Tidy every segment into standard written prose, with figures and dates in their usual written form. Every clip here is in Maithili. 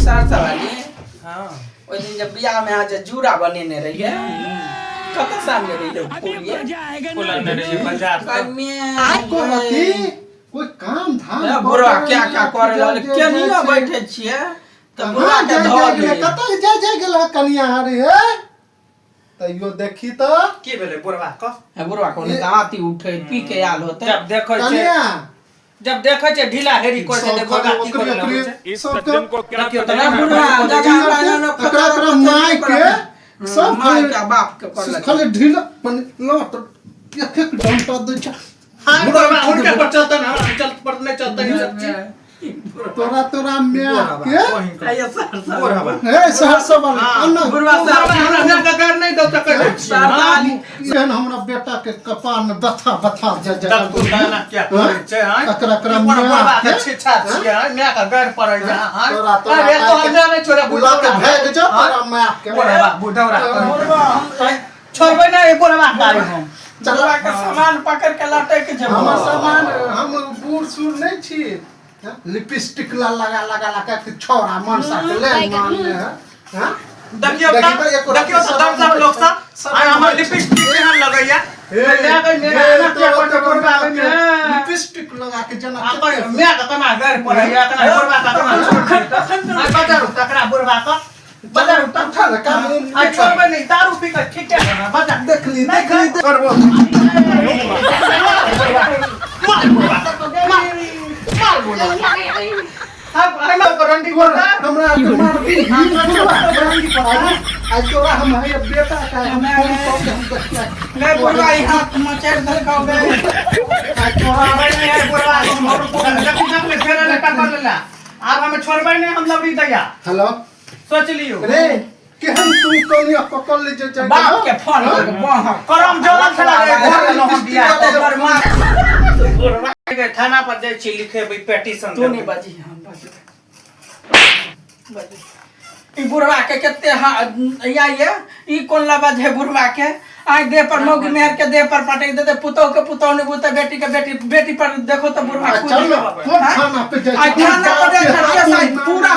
सहरसा वाली। हाँ। ओहि दिन जब बियाह में अहाँ जे जूड़ा बनेने रहियै, कतऽ से आनने रहियै फूल ये? फूल आनने रहियै बाजार से। कन्या रति कोई काम धाम ए, बुढ़वा क्या क्या करे लगल, केनियो बैठे छियै तऽ बुढ़वा के धऽ ले। कतऽ जाय जाय गेल कनिया हरे हे तैयो देखी तऽ। की भेलै बुढ़वा के? ए, बुढ़वा को दाँती उठे पी के आयल होते। जब देखै छै, कनिया जब देखै छै ढीला हेरी करै छै, देखो की करे लगै छै। इस सज्जन को क्या देखियौ तऽ ए, बुढ़वा जगह लागल, एकरा एकरा माय के सब माय खाली के बाप के करलक। खाली ढीला मने लट एक एक डंटा दै छै। हाँ, बुढ़वा हुनके पर चलतन, हमरा चल पर नहि चलतन ई सब चीज। तोरा तोरा माय के ए, ये सहरसा बुढ़वा। हे सहरसा वाला हाँ। अन्ना बुढ़वा बुढ़वा हमरा सबके गार नहि दऽ सकैत छी। सहरसा वाली। एहन हमरा बेटा के कपार में बथा बथा जा जा। तब तू गाना क्या करै छै, हाँ? एकरा एकरा ई बुढ़वा माय के के छीछा छियै, हाँ? माय के गारि पड़ै छै, हाँ? तोरा तोरा अरे, तो हमरा नहि छोड़े, बुला के बुढ़वा। भेज जो हाँ? तोरा माय के। बुढ़वा, बुढ़ौरा। बुढ़वा हम छोड़बै नहि, बुढ़वा गारि हम। बुढ़वा के सामान पकड़ के लटक जेबो। हमर सामान, हम बूढ़ सूढ़ नहीं छी। लिपस्टिक ला लगा लगा लगा के छोरा मनसा के ले मारने है। हाँ? देखियौ देखी तऽ, तऽ एको देखियौ तऽ रत्ती दर्शक शरम लोक सब, शरम आइ हमर होइ छै। लिपस्टिक केहन लगैया? हे, लए गेल मेरा, हे, एना किया तोरा करतै तोरा बुढ़वा माय के के? लिपस्टिक लगा के जना आ कते माय के केना गारि पड़ैया, केना बुढ़वा के केना छोड़तै तऽ? आइ बजारू तकरा बुढ़वा के, बजारू तऽ। उठा ले, काम उम आइ छोड़बै नहि, दारू पी कऽ ठीके है ना, बजा। देखली देखली करबो। मार बुढ़वा, मार, मार बुढ़वा। आब एना कऽ रंडी तोरा पड़ता? हमरा के मारती ही बुढ़वा। आज तोरा हम है बेटा का हम फोन कऽ के हम देखिया। ले बुढ़वा, ई हाथ मचेड़ देलकौ गे। आज तोरा छोड़बै नहि आइ बुढ़वा, हम देखी देखली फेर एलै टक्कर लेला। आब हम छोड़बै नहि, हम लबड़ी दैया। हेलो सोच लियौ। रे केहन तू कनिया ककल ले जे बाप के फोन कर बह करम जोड़ल छला रे, घर लेलहुँ हम बियाह। ओकर माँ के थाना पर जाइ छी लिखेबै पेटिशन। तू नहीं बाजी, हम बाजी बाजी। ई बुढ़वा के कते या ये ई कोन लबज है बुढ़वा के? आइ देह पर मौगी मेहर के देह पर पटक देते, पुतोह के पुतोह नहीं बुझते, बेटी के बेटी बेटी पर देखो तो बुढ़वा आ, कूद चल ना, गेल। कोन हाँ? थाना पे जाइ आइ छी? थाना पर जाइ बाप छी, के आइ हाथ पूरा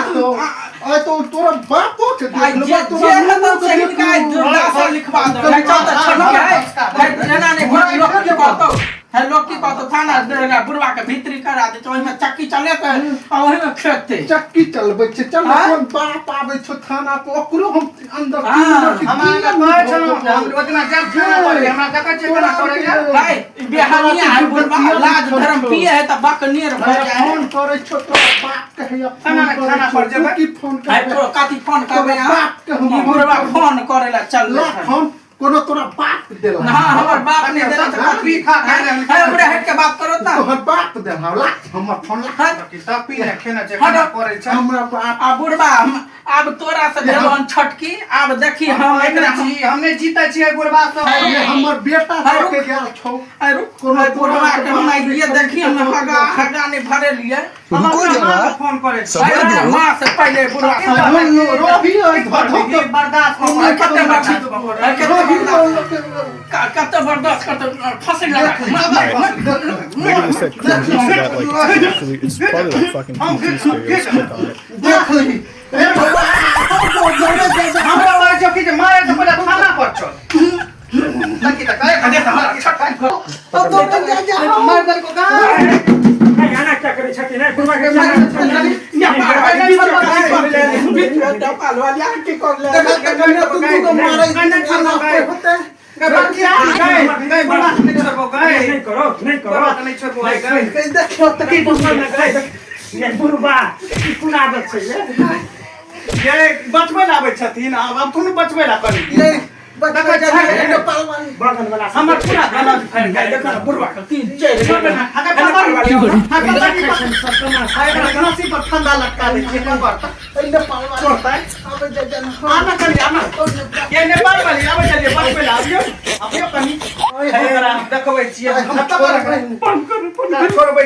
आइ तो तोरा बापो के आइ देख जे लेबो, तोरा जे नुनू हेतौ के से देख हिनका आइ लेबो। दुर्गा लिखवा देबै। चल तऽ छनके है। है, एना नहि घर लोक की कहतौ? है, लोक की कहतौ? थाना देगा बुढ़वा के भीतरी करा देतौ, ओहिमे चक्की चलेतै आ ओहिमे खेतै। चक्की चलबै छै, चल। हाँ? कोन बाप आबै छौ थाना पर, ओकरो हम अंदर हाँ। तीन मिनट के हम अहाँके तीन कहै मिनट छलहुँ जे हम ओहिदिना जायब थाना पर, हमरा देखै छियै केना करैया। है, ई बेहानिया है बुढ़वा, लाज धर्म पिए है तऽ बकनेर भऽ अरे जाइ है। फोन करै छौ तोरा बाप के, हैया फोन थाना नहि, करै थाना छौ, पर तू जेबै। की फोन है, करबै? तो कथी फोन करबै तोरा अहाँ? बाप के हम ई बुढ़वा फोन करे ला चल। ला फोन, कोनो तोरा बाप देला? हाँ, हमर बाप नहीं देला तऽ सब पी खा खा रहल। है, हमरा हट के बात करो ना। तोहर बाप देला? ला हमर फोन ला। है, सब पी ने खेने छै, केना करै छै। हमरा बाप आ बुढ़वा, हम आब तोरा से भेलौ हन छटकी, आब देखी हम एकरा हम छी, हम नहि जीतै छियै बुढ़वा सब। ये हमर बेटा है, रुक। के गेल छौ। आइ रुक। कोनो आइ बुढ़वा के हम आइ तोरा ये देखी, हम हगा हगा नहीं भरे लिए। हम रुको अपना जरा, माँ के फोन करै छी। सबर करो। माँ से पहले बुढ़वा से रोही ओइ धो धो के बर्दाश्त कऽ उम्र कते बर्दाश्त है, कते रोही बर्दाश्त कते बर्दाश्त करते, फांसी लगा के मार। Look at this, that cringy to that. Like, it's actually, it's probably like fucking PC stereo. Click on it. देख लही। हे भगवान, हमरा कहै छौ कि जे मारे से पहिले थाना पर चल। देखी तऽ कहे खदे हमरा छटका मार देलको का? एना क्या करै छथिन? हे, बुढ़वा के या बीच में टपाल वाली की कर ले। देखा तऽ कनिया तू दू गो मारै थाना पे होतै। गै गै गै, बुढ़वा के नहि छोड़बो गै। नहीं करो, नहीं करो। बुढ़वा के नहि छोड़बो गै। देखियौ तऽ की दुश्मन गै? ये बुढ़वा ई कोन आदत छै ये? ये बचबै लए आबै छथिन, आब आब तू बचबै लए करी। ये बच्चा जा नेपाल वाली बगल वाला हमर पूरा गलत फैल गेल। देखो ना बुढ़वा के तीन चार छोड़बै ना। अगर पकड़ देखै छनि सब तमाशा। फांसी पर फंदा लटका दै छियै, पकड़ नेपाल वाली छोड़तै। आबै जा जा। आना कनी, आना ये नेपाल वाली, आबै चलिए बचबै लए, आबियौ आबियौ कनी, एकरा देखबै छियै। हम छोड़बै। बंद करू, बंद करू। छोड़बै।